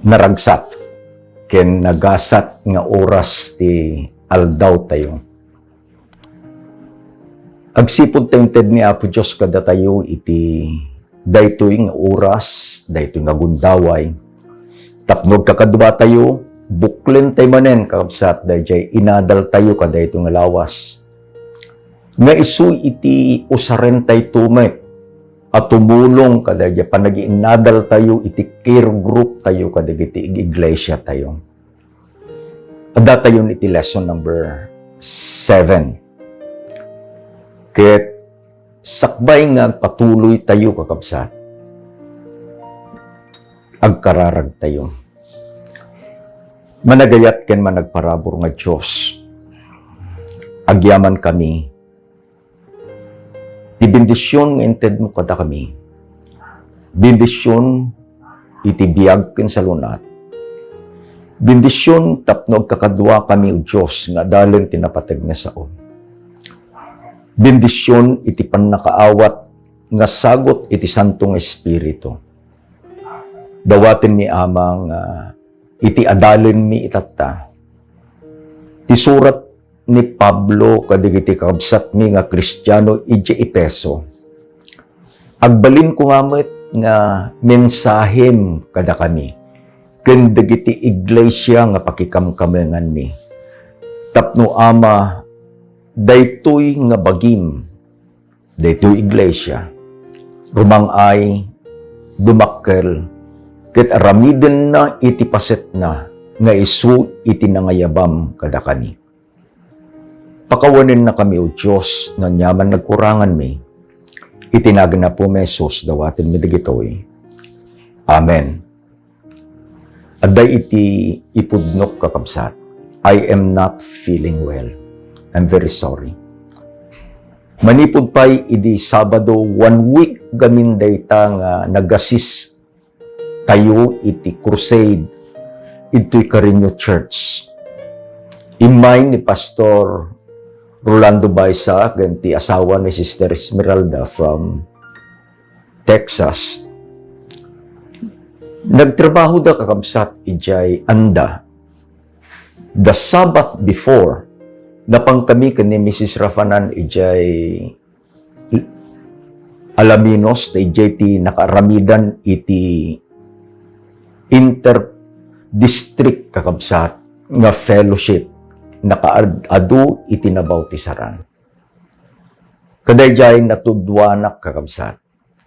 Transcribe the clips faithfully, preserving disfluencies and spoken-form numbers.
Naragsak ken nagasat nga oras ti aldawtayo. Agsipud ta inted ni Apo Dios kadatayo iti daytoy nga oras, daytoy nga gundaway, tapno agkakaduatayo, buklentayo manen, kakabsat, daydiay inadaltayo kadaytoy nga lawas. Nga isu iti usarentayo met a tumulong kadaydiay panagiinnadaltayo iti care group tayo kadagiti ig-, iglesiatayo. Addatayon iti lesson number seven. Ket sakbay nga agpatuloytayo, kakabsat, agkararagtayo. Managayat ken managparabur nga Dios, agyamankami ti bendision nga intedmo kadakami. Bendision iti biag ken salun-at. Bendision tapno agkakaduakami, O Dios, nga adalen ti napateg nga sao. Bendision iti pannakaawat nga sagut iti Santo nga Espiritu. Dawatenmi, Ama, nga iti adalenmi itatta, ti surat ni Pablo kadagiti kakabsatmi nga Kristiano idiay Efeso. Agbalin koma met nga mensahem kadakami ken dagiti iglesia nga pakikamkamenganmi. Tapno, Ama, daytoy nga bagim, daytoy iglesia, rumang-ay, dumakkel, ket aramidenna iti pasetna nga isu iti nangayabam kadakami. Pakawanennakami, O Dios, no aniaman nagkuranganmi. Iti nagan ni Apomi Jesus, dawatenmi dagitoy. Amen. Adda iti ipudnok, kakabsat. I am not feeling well. I'm very sorry. Manipud pay idi Sabado, one week gamin dayta nga nag-assist tayo iti crusade idtoy Carreño Church. Immay ni Pastor Rolando Baisa ken ti asawa ni Sister Esmeralda from Texas. Nagtrabahoda, kakabsat, idiay Anda. The Sabbath before, napankami ken ni Missus Rafanan idiay Alaminos, ta idiay ti nakaaramidan iti inter-district, kakabsat, nga fellowship. Nakaad-adu iti nabautisaran. Kadaydiay natudwanak, kakabsat.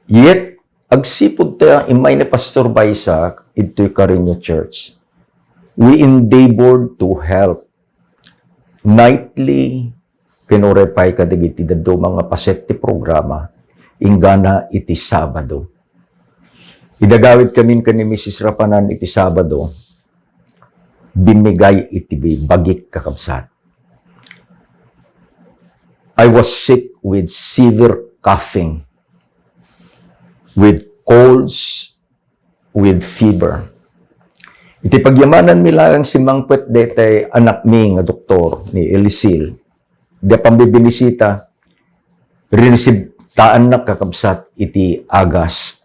Yet, agsipud ta immay ni Pastor Baisa idtoy Carreño Church, we endeavored to help nightly, ken uray pay kadagiti dadduma nga paset ti programa, inggana iti Sabado. Idi agawidkamin ken ni Missus Rapanan iti Sabado, bimmigay iti bagik, kakabsat. I was sick with severe coughing, with colds, with fever. Iti pagyamananmi laeng simmangpet daytay anakmi nga doktor ni Elisil, di pambibinisita, rinisibtaannak, kakabsat, iti agas.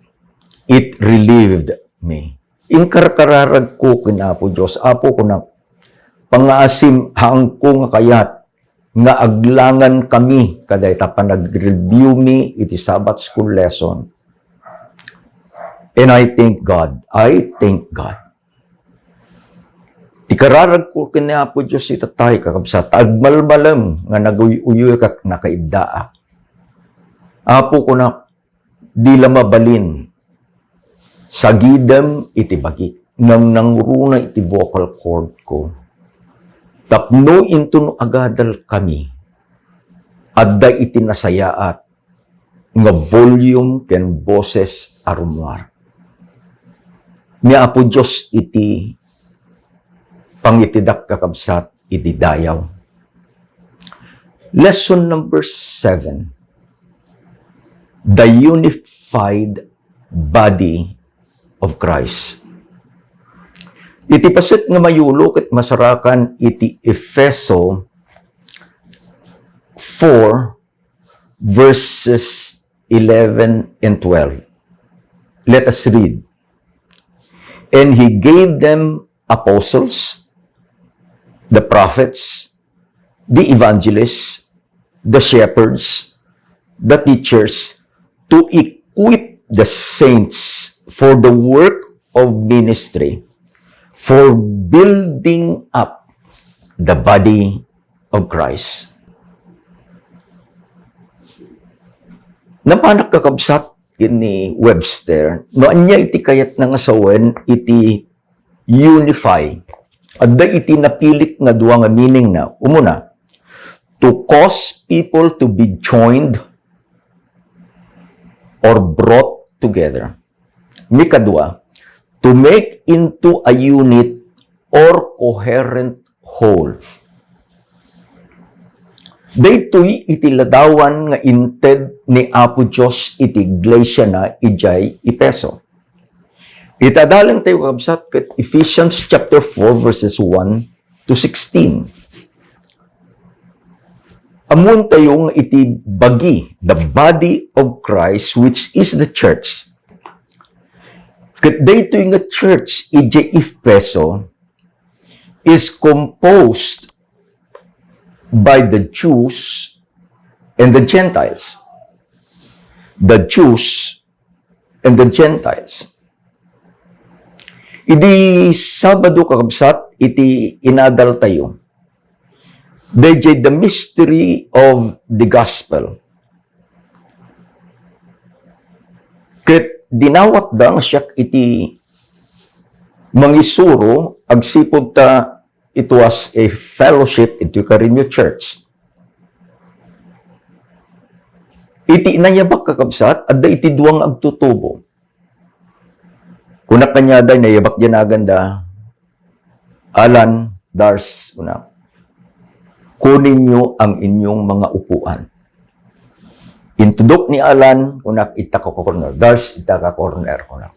It relieved me. Inkarkararagko ken Apo Dios, Apo, kunak, pangngaasim, haanko nga kayat nga aglangankami kadayta panagreviewmi iti Sabbath school lesson. And I thank God. I thank God. Ti kararagko ken ni Apo Dios itattay, kakabsat, agmalmalem nga naguy-uyoykak, nakaiddaak. Apo, kunak, di la mabalin. Sagidem iti bagik. Nangnangruna iti vocal cord ko. Tapno inton no agadalkami, adda iti nasayaat nga volume ken boses a rummuar. Ni Apo Dios iti pangitidak, kakabsat, iti dayaw. Lesson number seven, the unified body of Christ. Iti paset nga mayulo ket masarakan iti Efeso four, verses eleven and twelve. Let us read. And he gave them apostles, the prophets, the evangelists, the shepherds, the teachers, to equip the saints for the work of ministry, for building up the body of Christ. Napanak, kakabsat, ni Webster, no ania iti kayatna nga sawen iti unify. Adda iti napilik nga dua nga meaning na. Umuna, to cause people to be joined or brought together. Ikadua, to make into a unit or coherent whole. Daytoy iti ladawan nga inted ni Apo Dios iti iglesiana idiay Efeso. Ita adalentayo, kakabsat, ket Ephesians chapter four, verses one to sixteen. Ammoentayo nga iti bagi, the body of Christ, which is the church. Ket daytoy nga church idiay Efeso is composed by the Jews and the Gentiles. The Jews and the Gentiles. Idi Sabado, kakabsat, iti inadaltayo, daydiay the mystery of the gospel. Ket dinawatda nga siak iti mangisuro agsipud ta it was a fellowship iti Carino Church. Iti inayabak, kakabsat, adda iti dua nga agtutubo. Kunak kaniada, inayabak diay naganda, "Alan, Dars," kunak, "kuninyo ang inyong mga upuan." Intudok ni Alan, kunak, "Ita ka corner. Dars, ita ka corner," kunak.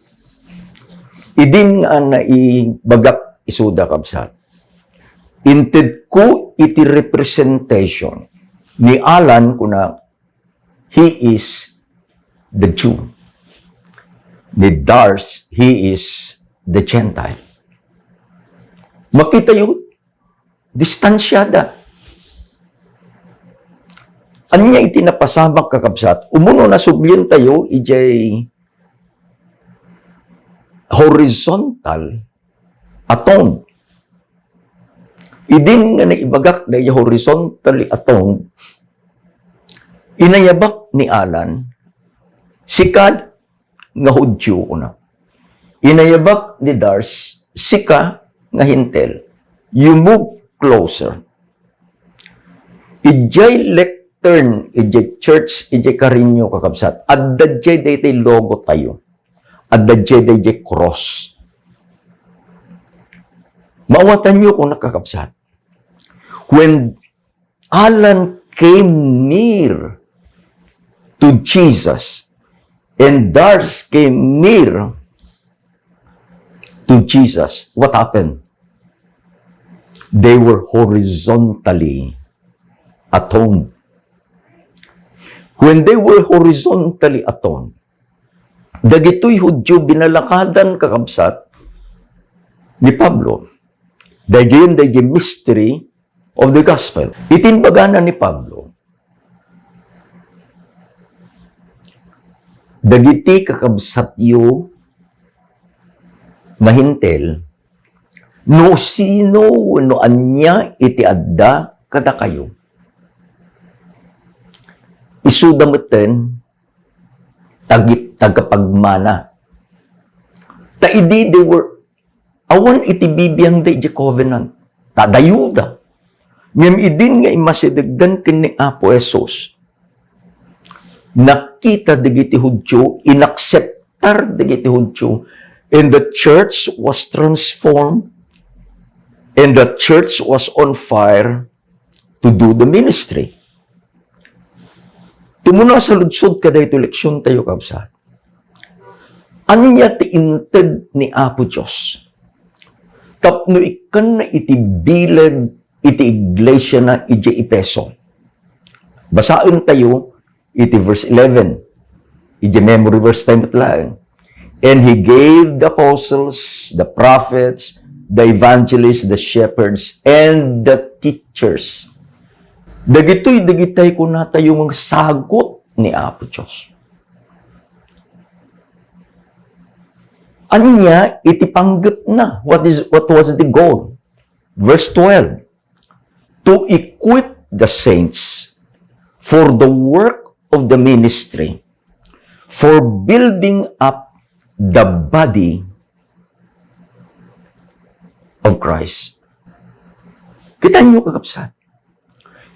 Idin nga naibagak isuda, kabsat. Intedko iti representation ni Alan, kunak, "He is the Jew." Ni Dars, "He is the Gentile." Makitayo, distansiada. Ania iti napasamak, kakabsat? Umuna, nasublientayo idiay horizontal a tone. Idin nga naibagak daydiay horizontally a tone, inayabak ni Alan, "Sika nga Judio," kunak. Inayabak ni Dars, "Sika nga Hentil. You move closer." Idiay lectern, idiay church, idiay Carino, kakabsat, adda diay daytoy logo tayo. Adda diay daydiay cross. Maawatanyo, kunak, kakabsat. When Alan came near to Jesus and Dars came near to Jesus, what happened? They were horizontally atoned. When they were horizontally atoned, dagitoy Judio binalakadan, kakabsat, ni Pablo. Daydiayen, daydiay mystery of the gospel. Iti imbagana ni Pablo, dagiti kakabsatyo nga Hentil, no sino wenno ania iti adda kadakayo, isuda metten tagi-, tagapagmana. Ta idi they were, awan iti bibiangda idiay covenant. Ta adayoda. Ngem idin nga immasidegdan ken ni Apo Jesus, nakita dagiti Judio, inakseptar dagiti Judio, and the church was transformed, and the church was on fire to do the ministry. Tumuna saludsod kadaytoy leksion tayo, kabsat. Ania ti inted ni Apo Dios tapno ikkanna iti bileg iti iglesiana idiay Efeso? Basaen tayo iti verse eleven. Iti memory verse tayo met laeng. And he gave the apostles, the prophets, the evangelists, the shepherds, and the teachers. Dagitoy, dagitay kunatayo nga sagot ni Apo Dios. Ania iti panggepna? What is, what was the goal? Verse twelve, "To equip the saints for the work of the ministry, for building up the body of Christ." Kita niyo, kakabsat?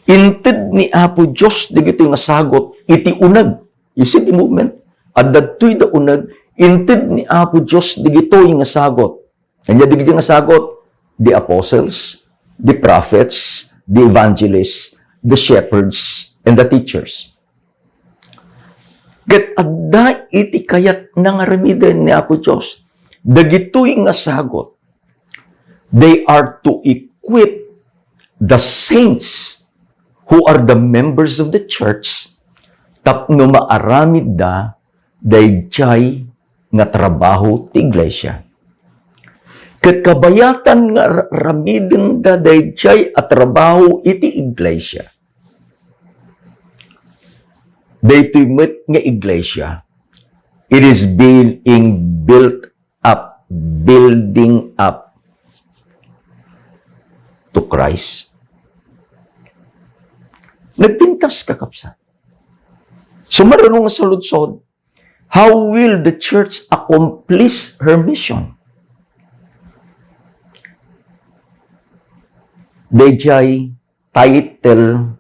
Inted ni Apo Dios dagitoy nga sagot iti uneg. You see the movement? Adda ditoy da uneg, inted ni Apo Dios dagitoy nga sagot. Ania dagiti nga sagot? The apostles, the prophets, the evangelists, the shepherds, and the teachers. Ket adda iti kayatna nga aramiden ni Apo Dios. Dagitoy nga sagot, they are to equip the saints who are the members of the church tapno maaramidda daydiay nga trabaho ti iglesia. Ket kabayatan nga ar-, aramidenda daydiay a trabaho iti iglesia, daytoy met nga iglesia, it is being built up, building up to Christ. Nagpintas, kakabsat. So, marunong nga saludsod, how will the church accomplish her mission? Daydiay title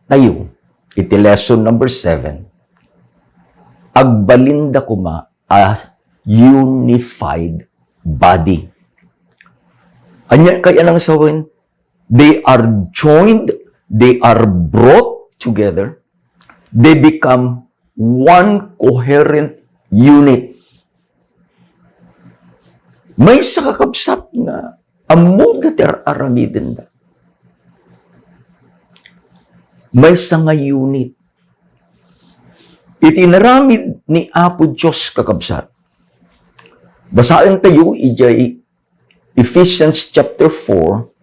tayo iti lesson number seven, agbalinda koma a unified body. Ania kayat nga sawen? They are joined, they are brought together, they become one coherent unit. Maysa, kakabsat, nga ammoda ti ar-aramidenda. Maysa nga unit. Iti inaramid ni Apo Dios, kakabsat, basaentayo idiay Ephesians chapter four,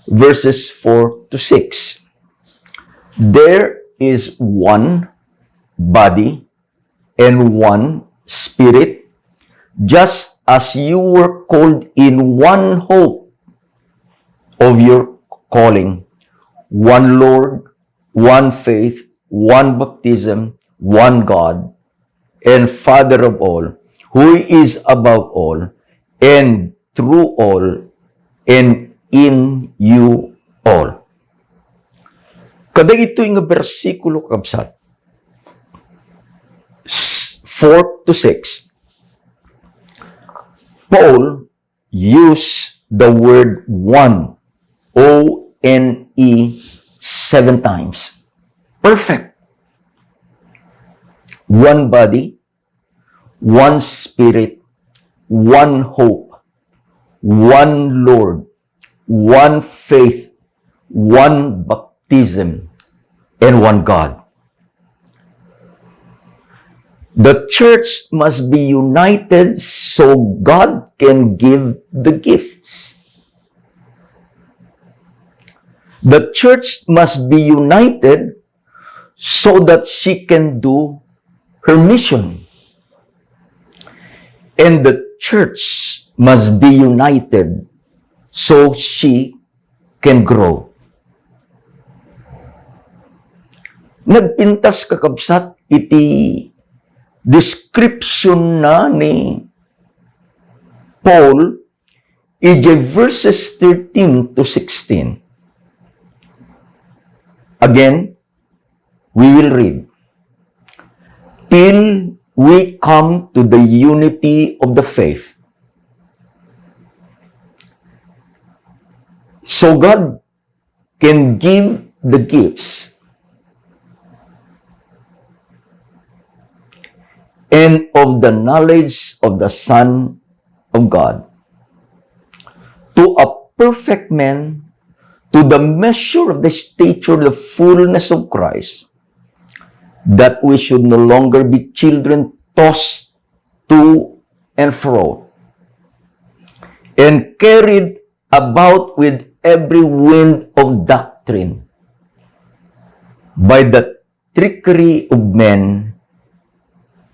verses four to six. "There is one body and one Spirit, just as you were called in one hope of your calling, one Lord, one faith, one baptism, one God and Father of all, who is above all, and through all, and in you all." Kadagitoy nga bersikulo, kabsat, s-, four to six, Paul use the word one, O N E, seven times. Perfect. One body, one Spirit, one hope, one Lord, one faith, one baptism, and one God. The church must be united so God can give the gifts. The church must be united so that she can do her mission. And the church must be united so she can grow. Nagpintas, kakabsat, iti description na ni Paul idiay verses thirteen to sixteen. Again, we will read, "Till we come to the unity of the faith." So God can give the gifts and of the knowledge of the Son of God to a perfect man, to the measure of the stature of the fullness of Christ, that we should no longer be children tossed to and fro, and carried about with every wind of doctrine, by the trickery of men,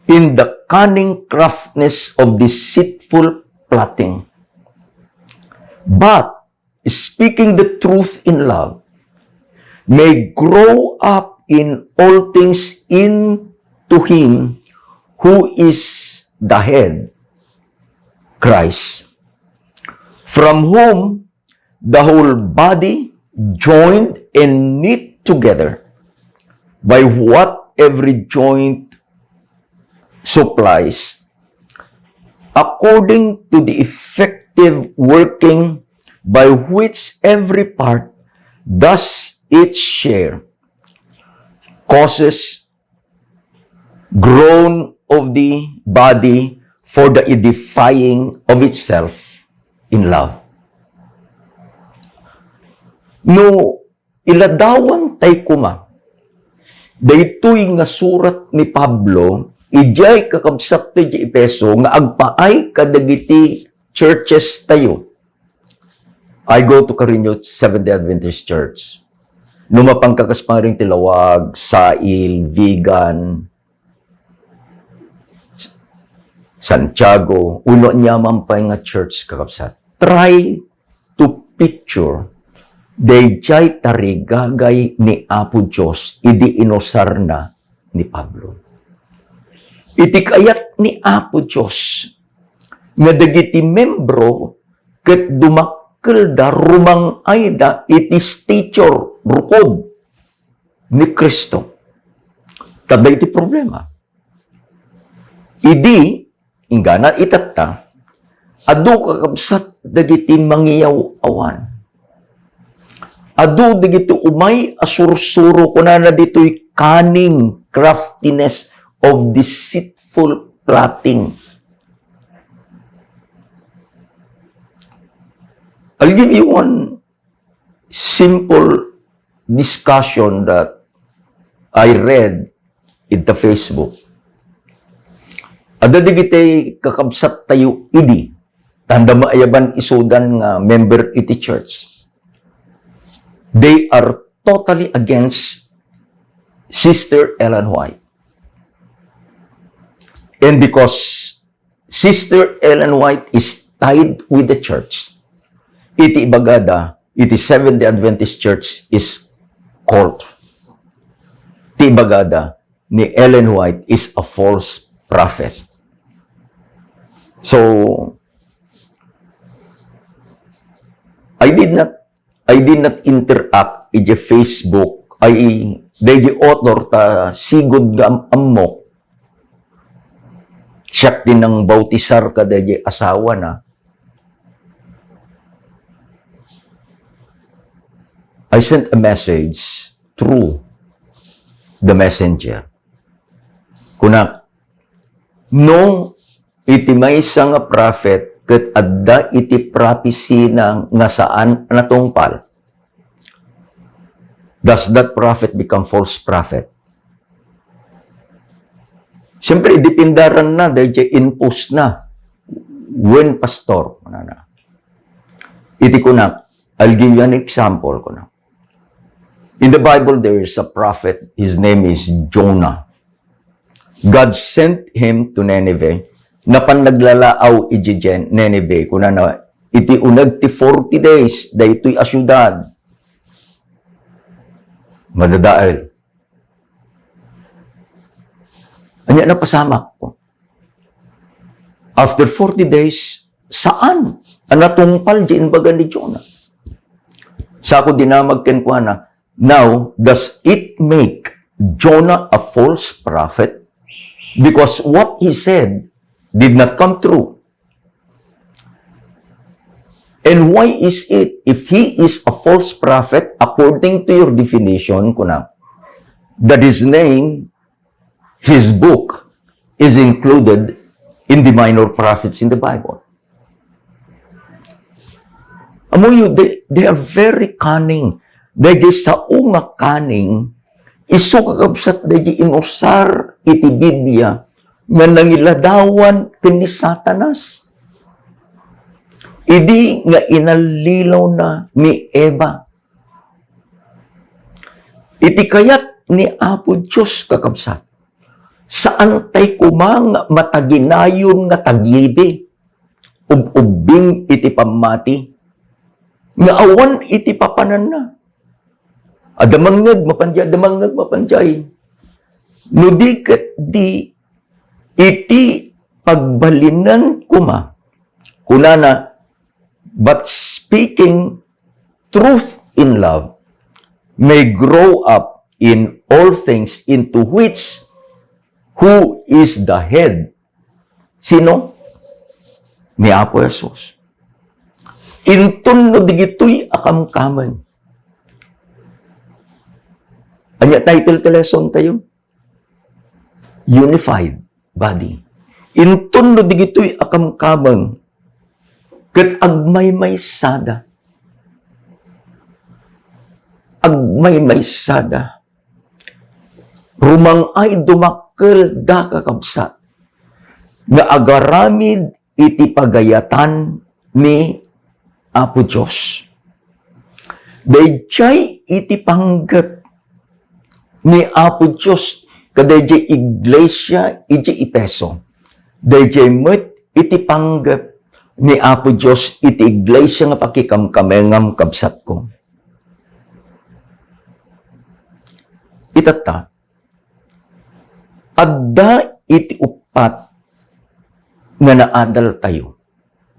in the cunning craftiness of deceitful plotting. But speaking the truth in love, may grow up in all things into him who is the head, Christ, from whom the whole body, joined and knit together by what every joint supplies, according to the effective working by which every part does its share, causes groan of the body for the edifying of itself in love. No iladawan tay koma daytoy nga surat ni Pablo, idiay kakabsat ti Efeso nga agpaay kadagiti churches tayo. I go to Carino Seventh-day Adventist Church. No mapanka kas pangring ti Lawag, Sail, Vigan, Santiago, uno aniaman pay nga church, kakabsat. Try to picture daydiay tarigagay ni Apo Dios idi inusarna ni Pablo. Iti kayat ni Apo Dios nga dagiti membro ket dumakkelda, rumang-ayda iti stature, rukod ni Cristo. Tadda iti problema. Idi, inggana itatta, adu kakabsat dagiti mangiyaw-awan. Adu dagiti umay a sursuro, kunana ditoy cunning craftiness of deceitful plotting. I'll give you one simple discussion that I read in the Facebook. Adda dagiti kakabsat tayo idi, tanda maayaban isudan nga member iti church. They are totally against Sister Ellen White. And because Sister Ellen White is tied with the church, iti ibagada, iti Seventh-day Adventist Church is cult. Ti ibagada ni Ellen White is a false prophet. So, I did not, I did not interact iti Facebook, ay, daydi author ta sigud nga am-, ammok. Siak ti nangbautisar kadaydi asawana. I sent a message through the messenger. Kunak, no iti maysa nga prophet ket adda iti prophecy-na nga saan a natungpal, does that prophet become false prophet? Siyempre, depindaran na, daydiay in-post na. When pastor, kunana. Iti kunak, I'll give you an example, kunak. In the Bible, there is a prophet. His name is Jonah. God sent him to Nineveh. Napan naglalaaw iti Jen-, Nineveh. Kunana, iti uneg ti forty days, daytoy a siudad, madadael. Ania napasamak? After forty days, saan a natungpal di imbaga ni Jonah? Sako dinamag kenkuana, "Now, does it make Jonah a false prophet? Because what he said did not come true." And why is it, if he is a false prophet, according to your definition, kuna, that his name, his book, is included in the minor prophets in the Bible? Ammoyo, they, they are very cunning. Daydi sao nga cunning, isu kakabsat daydi inusar iti Biblia nga nangiladawan ken ni Satanas. Idi nga inallilawna ni Eva. Iti kayat ni Apo Dios, kakabsat, saan tay koma nga mataginayon nga tagibi, ub-ubbing iti pammati, nga awan iti papananna. Adda mangngeg mapandiay, adda mangngeg mapandiay. No di ket di iti pagbalinen koma, kunana, "But speaking truth in love may grow up in all things, into which who is the head." Sino? Ni Apo Jesus. Inton no digitoy a kamkameng. Ania title ti lesson tayo? Unified body. Inton no digitoy a kamkameng, ket agmaymaysada. Agmaymaysada. Rumang-ay dumakkel da, kakabsat, nga agaramid iti pagayatan ni Apo Dios. Daydiay iti panggep ni Apo Dios kadaydiay iglesia iti Efeso. Daydiay met iti panggep ni Apo Dios iti iglesia nga pakikamkamengam, kabsatko. Itatta, adda iti uppat nga naadaltayo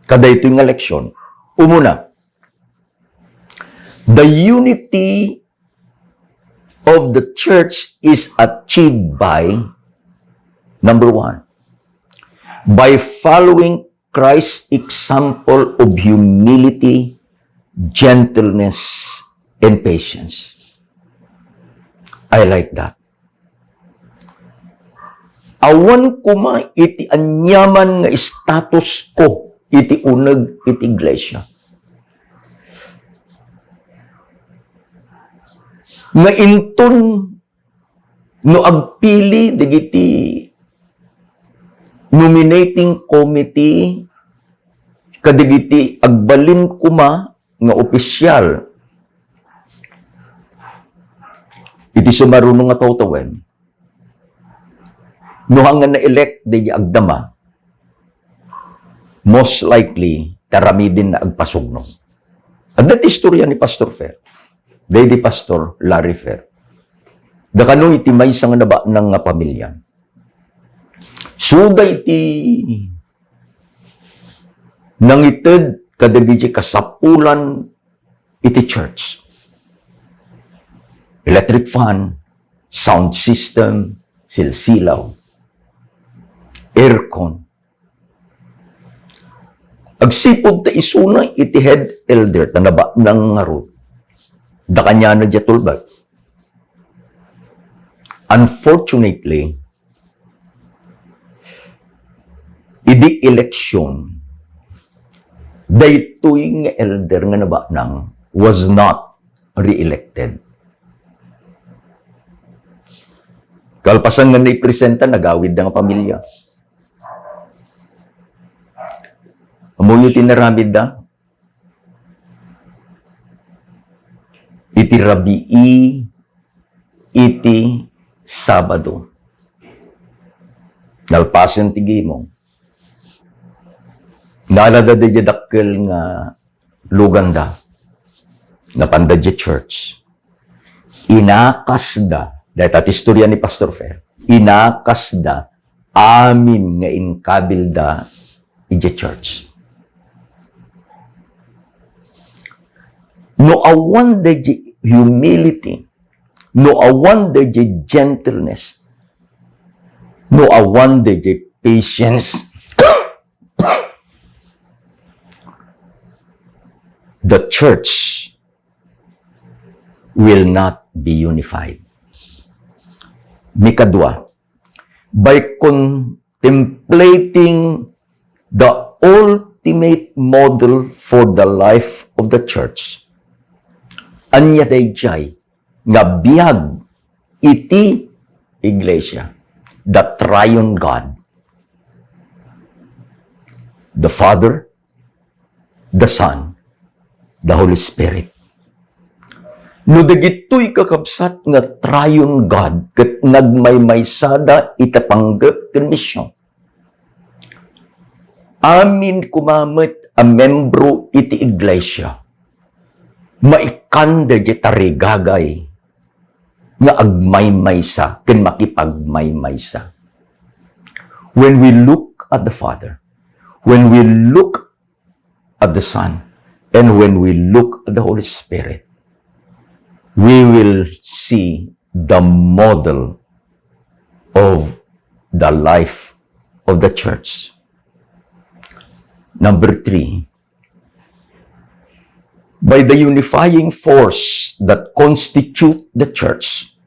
kadaytoy nga leksion. Umuna, the unity of the church is achieved by, number one, by following Christ's example of humility, gentleness, and patience. I like that. Awan koma iti aniaman nga status ko iti uneg iti iglesia. Nga inton no agpili dagiti nominating committee kadagiti agbalin koma nga opisyal iti sumaruno nga tawtawen, no hanggan na-elect daydi agdama, most likely, taramiden na agpasugno. Adda ti istorya ni Pastor Fer, daydi Pastor Larry Fer. Da kano iti maysa nga nabaknang nga pamilia. Suda iti nangited kadagiti kasapulan iti church. Electric fan, sound system, silsilaw, aircon. Agsipud ta isuna iti head elder ta nabaknang ngarud, da kaniana diay tulbad. Unfortunately, idi eleksyon, daytoy nga elder nga nabaknang was not re-elected. Kalpasan nga naipresenta, nagawidda nga pamilia. Ammoyo ti inaramidda? Iti rabii, iti Sabado. Nalpasen ti gimong. Nalada diay dakkel nga luganda. Napanda diay church. Inakasda, dayta ti istorya ni Pastor Fer, inakasda amin nga inkabilda idiay church. No awan daydiay humility, no awan daydiay gentleness, no awan daydiay patience, the church will not be unified. Mikadua, by contemplating the ultimate model for the life of the church, ania daydiay nga biag iti iglesia, the triune God. the Father, the Son, the Holy Spirit. No dagitoy, kakabsat, nga triune God ket nagmaymaysada iti panggep ken mision, amin koma met a membro iti iglesia, maikkan daydiay tarigagay nga agmaymaysa ken makipagmaymaysa. When we look at the Father, when we look at the Son, and when we look at the Holy Spirit, we will see the model of the life of the church. Number three, by the unifying force that constitute the church.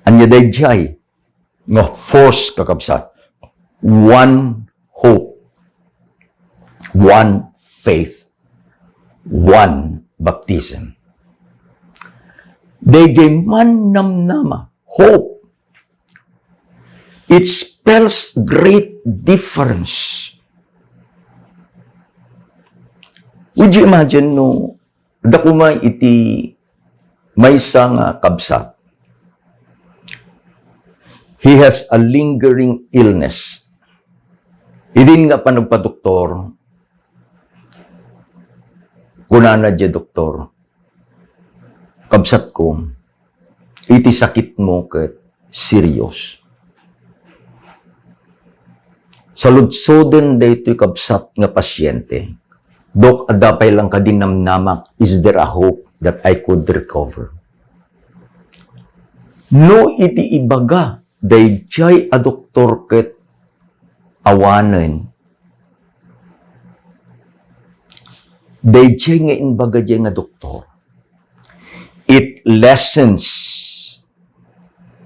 Ania daydiay nga force, kakabsat? One hope, one faith, one baptism. Daydiay mannamnama, hope, it spells great difference. Would you imagine no adda koma iti maysa nga kabsat, he has a lingering illness. Idin nga panagpadoktor, kunana diay doktor, "Kabsatko, iti sakitmo ket serious." Saludsoden daytoy kabsat nga pasyente. "Dok, adda pay lang kadi namnamak, is there a hope that I could recover?" No iti ibaga daydiay a doktor ket awanen daydiay nga imbaga diay nga doktor, it lessens,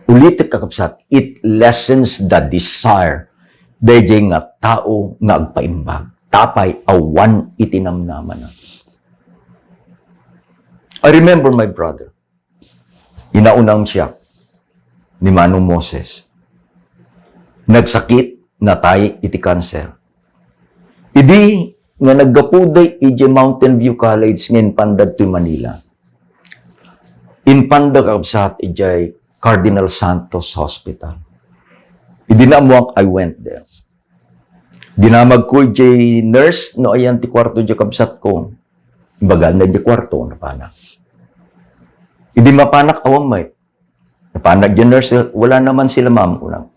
ulitek, kakabsat, it lessens the desire daydiay nga tao nga agpaimbag, tapay awan iti namnamana. I remember my brother, inaunam siak ni Manong Moses. Nagsakit, natay iti kanser. Idi nga naggapuda idiay Mountain View College nga impanda ditoy Manila, impanda, kakabsat, idiay Cardinal Santos Hospital. Idi naammoak, I went there. Dinamagko idiay nurse no ayan ti kuarto diay kabsatko. Imbagana idiay kuarto, napanak. Idi mapanak, awan met. Napanak diay nurse, "Wala naman sila, ma'am," kunana.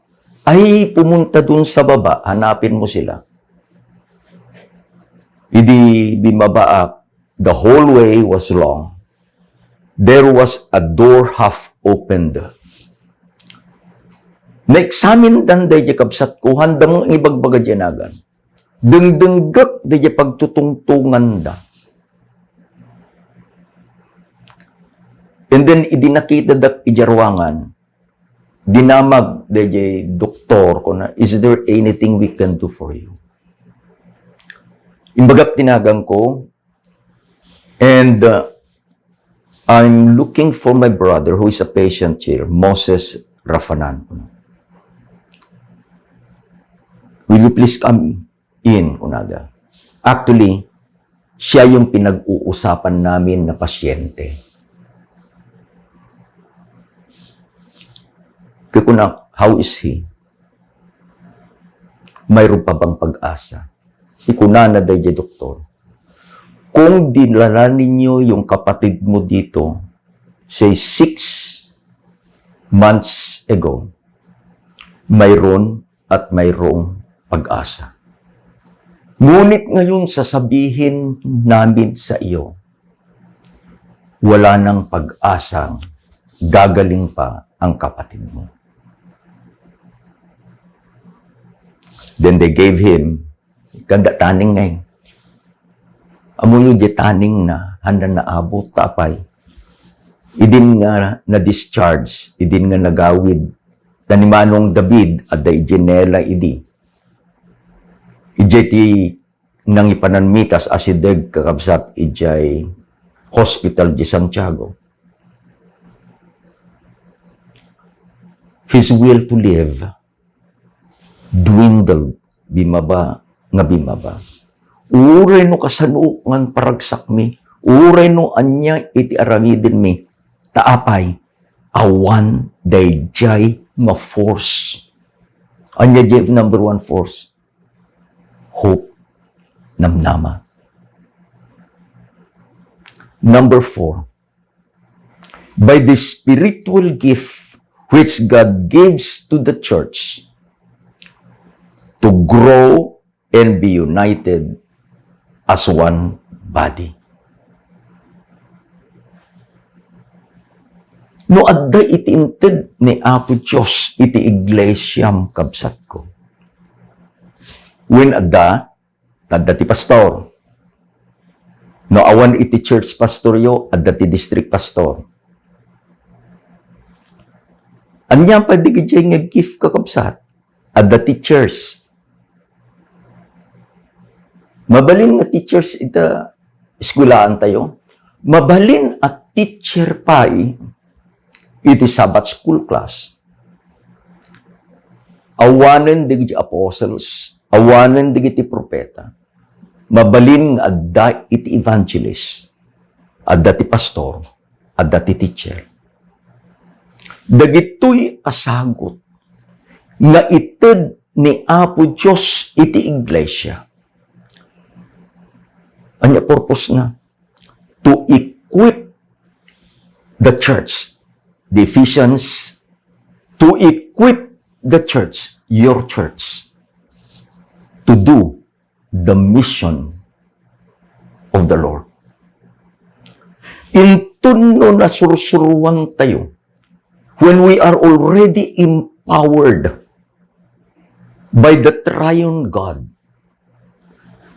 "Ay, pumuntadun sa baba, hanapin mo sila." Idi bimmabaak, the hallway was long. There was a door half opened. Naeksamindan daydiay kabsatko, haandan nga ibagbaga diay nagan. Dengdenggek daydiay pagtutungtonganda. And then, idi nakitadak idiay ruangan, dinamag daydiay doktor, kuna, "Is there anything we can do for you?" Imbagak ti naganko, and, uh, "I'm looking for my brother who is a patient here, Moses Rafanan." "Will you please come in?" kunada. Actually, siya yung pinag-uusapan namin na pasyente. Kaya kunak, "How is he? Mayroon pa bang pag-asa?" Ikunana daydiay doktor, "Kung dinala ninyo yung kapatid mo dito, say, six months ago, mayroon at mayroong pag-asa. Ngunit ngayon, sasabihin namin sa iyo, wala nang pag-asang gagaling pa ang kapatid mo." Then they gave him, kanda tanning na eh. Ammoyo diay tanning na, haanna naabut, tapay. Idin nga na-discharge, idin nga nagawid, ta ni Manong David, adda idiay Nela idi. Idiay ti nangipanan mi ta asideg, kakabsat, idiay hospital di Santiago. His will to live dwindled, bimaba nga bimaba. uray no kasano nga paragsakmi, uray no ania iti aramidenmi. Ta apay, awan daydiay nga force. Ania diay number one force? Hope, namnama. Number four, by the spiritual gift which God gives to the church to grow and be united as one body. No adda iti inted ni Apo Dios iti iglesiam, kabsatko, wen adda, adda ti pastor. No awan iti church pastoryo, adda ti district pastor. Ania pay dagiti nga gift, kakabsat? Adda teachers. Mabalin nga teachers ita eskwelaantayo. Mabalin a teacher pay iti Sabbath school class. Awanen dagiti apostles, awanen dagiti profeta. Mabalin nga adda iti evangelist, adda ti pastor, adda ti teacher. Dagitoy a sagut nga ited ni Apo Dios iti iglesia. Ania purpose na? To equip the church, the Ephesians, to equip the church, your church, to do the mission of the Lord. Inton no nasursuruantayo, when we are already empowered by the triune God,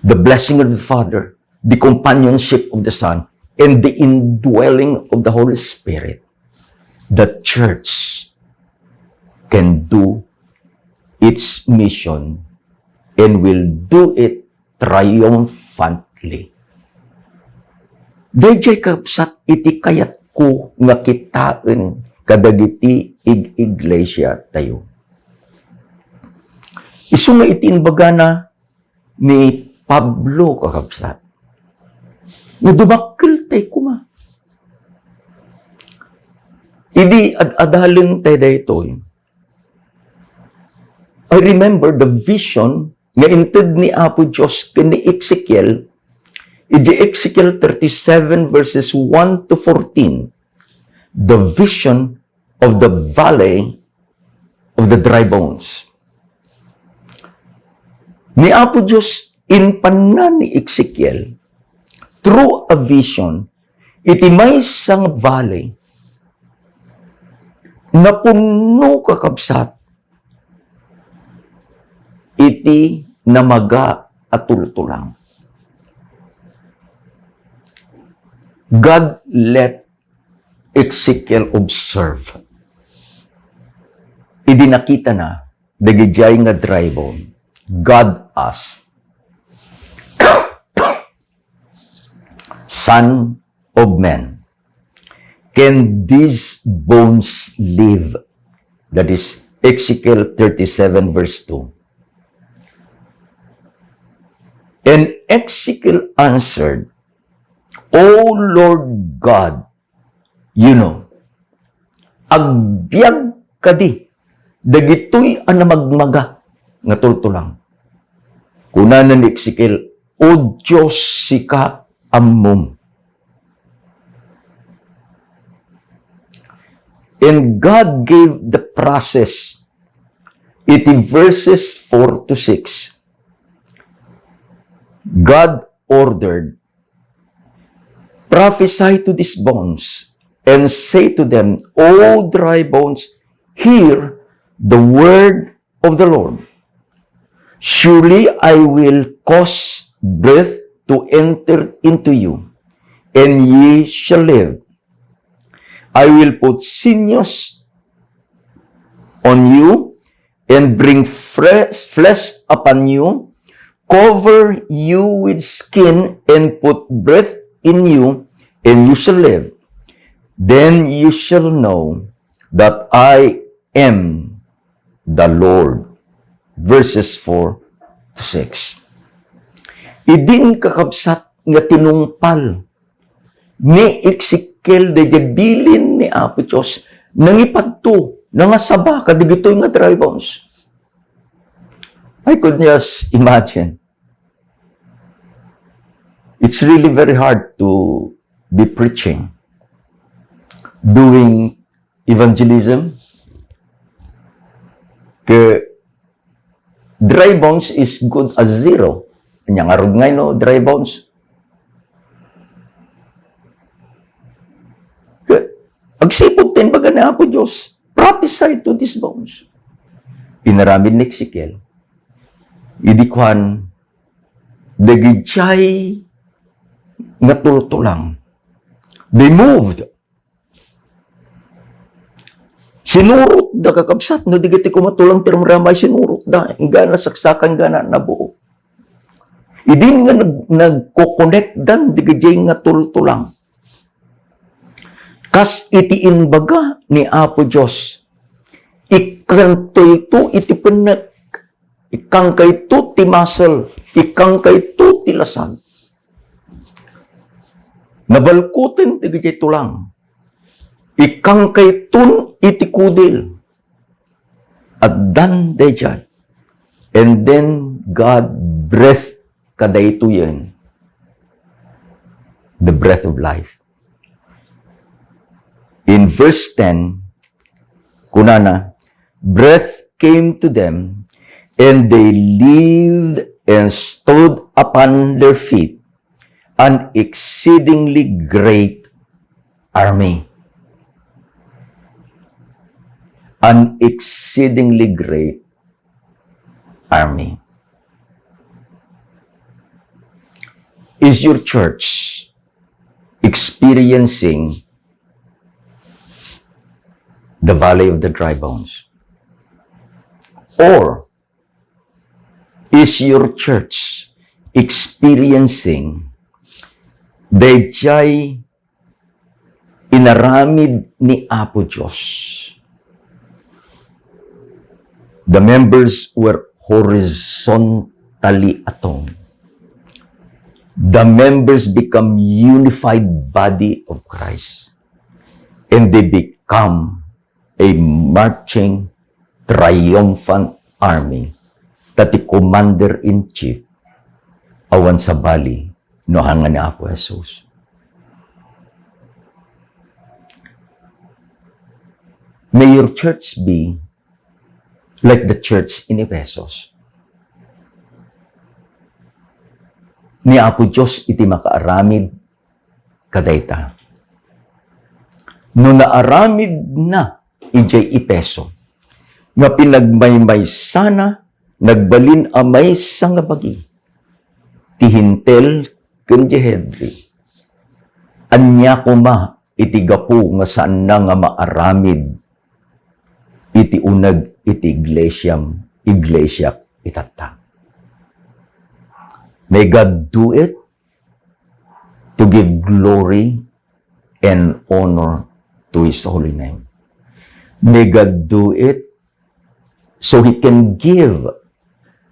the blessing of the Father, the companionship of the Son, and the indwelling of the Holy Spirit, the church can do its mission and will do it triumphantly. Daydiay, kabsat, iti kayatko nga kitaen kadagiti ig-, iglesia tayo. Isu nga iti imbagana ni Pablo, kakabsat, nga dumakkel tay koma. Idi ad-adalen tay daytoy, I remember the vision nga inted ni Apo Dios ken ni Ezekiel, iti Ezekiel thirty-seven verses one to fourteen, the vision of the valley of the dry bones. Ni Apo Dios impanna ni Ezekiel through a vision iti maysa nga valley, napunno, kakabsat, iti namaga a tultulang. God let Ezekiel observe. Idi nakitana dagidiay nga dry bone, God asked, "Son of man, can these bones live?" That is Ezekiel thirty-seven verse two. And Ezekiel answered, "O Lord God, you know." Agbiag kadi dagitoy a namagmaga nga tultulang. Kunana ni Ezekiel, "O Dios, sika ammom." And God gave the process iti verses four to six. God ordered, "Prophesy to these bones and say to them, 'O dry bones, hear the word of the Lord. Surely I will cause breath to enter into you, and ye shall live. I will put sinews on you and bring fresh flesh upon you, cover you with skin, and put breath in you, and you shall live. Then you shall know that I am the Lord." Verses four to six. Idin, kakabsat, nga tinungpal ni Ezekiel daydiay bilin ni Apo Dios, nangipadto, nangasaba kadagitoy nga dry bones. I could just imagine. It's really very hard to be preaching, doing evangelism, ke dry bones is good as zero. Anya ngarud nga no dry bones? Ke, agsipud ti imbaga ni Apo Dios, "Prophesy to these bones." Inaramid ni Ezekiel. Idi kuan, dagidiay nga tultulang. They moved. Sinurotda, kakabsat, no, dagiti koma tulang ti ramramay, sinurotda, inggana saksakan, inggana nabuo. Idin nga nag-, nagko-connectdan dagidiay nga tultulang. Kas iti imbaga ni Apo Dios, ikkantoyto iti pennek, ikkankayto ti muscle, ikkankayto ti lasag. Nabalkuten dagidiay tulang. Ikkankayton iti kudil. Addan daydiay. And then God breathed kadaytoyen the breath of life. In verse ten, kunana, "Breath came to them, and they lived and stood upon their feet, an exceedingly great army." An exceedingly great army. Is your church experiencing the valley of the dry bones? Or is your church experiencing the inaramid ni Apo Dios? The members were horizontally atoned. The members become unified body of Christ. And they become a marching triumphant army. Ta ti commander-in-chief, awan sabali, no haan nga ni Apo Jesus. May your church be like the church in Ephesus. Ni Apo Dios iti makaaramid kadayta. No naaramidna idiay Efeso, nga pinagmaymaysana nagbalin a maysa nga bagi, ti Hentil ken Henry, ania koma iti gapu nga saanna nga maaramid iti uneg iti iglesiam, iglesiak itatta? May God do it to give glory and honor to His holy name. May God do it so He can give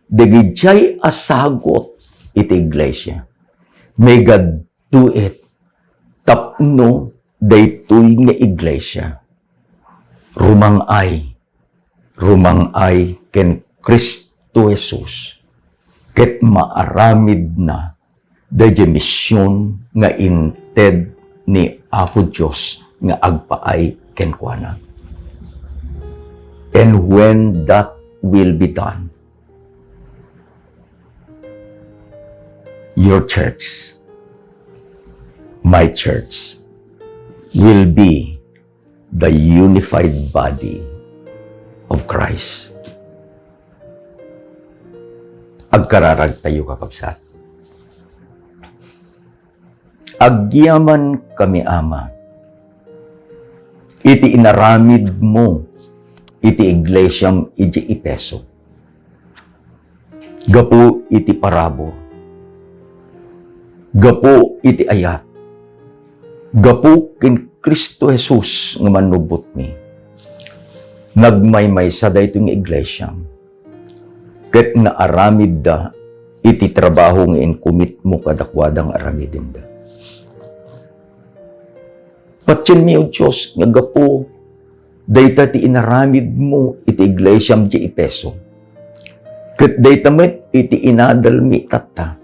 dagidiay a sagut iti iglesia. May God do it tapno daytoy nga iglesia rumang-ay, rumang-ay ken Cristo Jesus ket maaramidna daydiay mision nga inted ni Apo Dios nga agpaay kenkuana. And when that will be done, your church, my church, will be the unified body of Christ. Agkararagtayo, kakabsat. Agyamankami, Ama, iti inaramidmo iti iglesiam idiay Efeso. Gapu iti parabur, gapu iti ayat, gapu ken Cristo Jesus nga mannubbotmi, nagmaymaysa daytoy nga iglesia, ket naaramidda iti trabaho nga inkomitmo kadakuada nga aramidenda. Patienmi, O Dios, nga gapu dayta ti inaramidmo iti iglesiam diay Efeso, ket dayta met iti inadalmi tatta.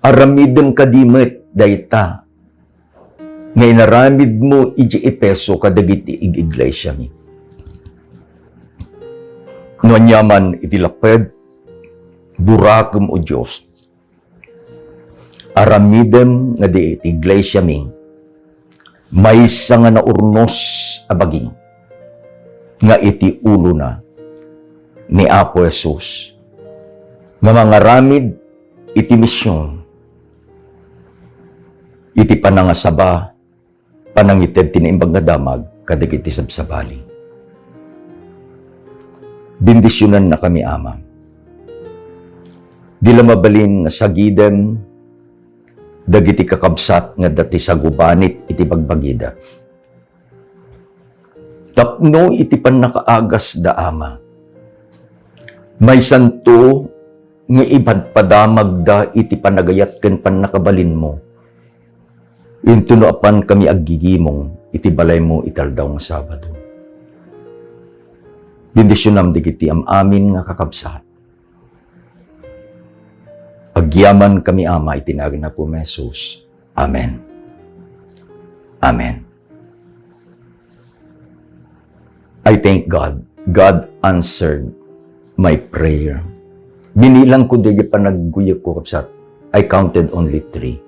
Aramidem kadi met dayta nga inaramidmo idiay Efeso kadagiti ig-iglesiami. No aniaman iti lapped, burakem, O Dios. Aramidem nga di iti iglesiami, maysa nga naurnos a bagi nga iti ulona ni Apo Jesus nga mangaramid iti mision, iti panangasaba, panangited ti Naimbag nga Damag kadagiti sabsabali. Bendisionannakami, Ama. Di la mabalin nga sagidem dagiti kakabsat nga adda ti sagubanit iti bagbagida. Tapno iti pannakaagasda, Ama, maysanto nga ipadpadamagda iti panagayat ken pannakabalinmo, intono apankami aggigimong iti balaymo iti aldaw nga Sabado. Bendisionam dagiti am-amin nga kakabsat. Agyamankami, Ama, iti nagan ni Apo Jesus. Amen. Amen. I thank God. God answered my prayer. Binilangko dagiti panagguyegko, kabsat. I counted only three.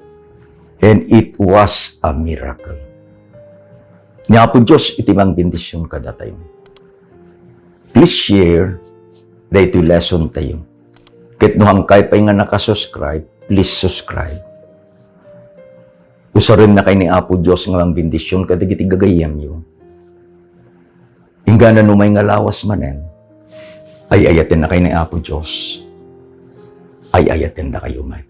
And it was a miracle. Ni Apo Dios iti mangbendision kadatayo. Please share daytoy lesson tayo. Ket no hankay pay nga nakasubscribe, please subscribe. Usarennakay ni Apo Dios nga mangbendision kadagiti gagayyemyo. Inggana no may nga lawas manen, ay-ayatennakay ni Apo Dios. Ay-ayatendakayo met.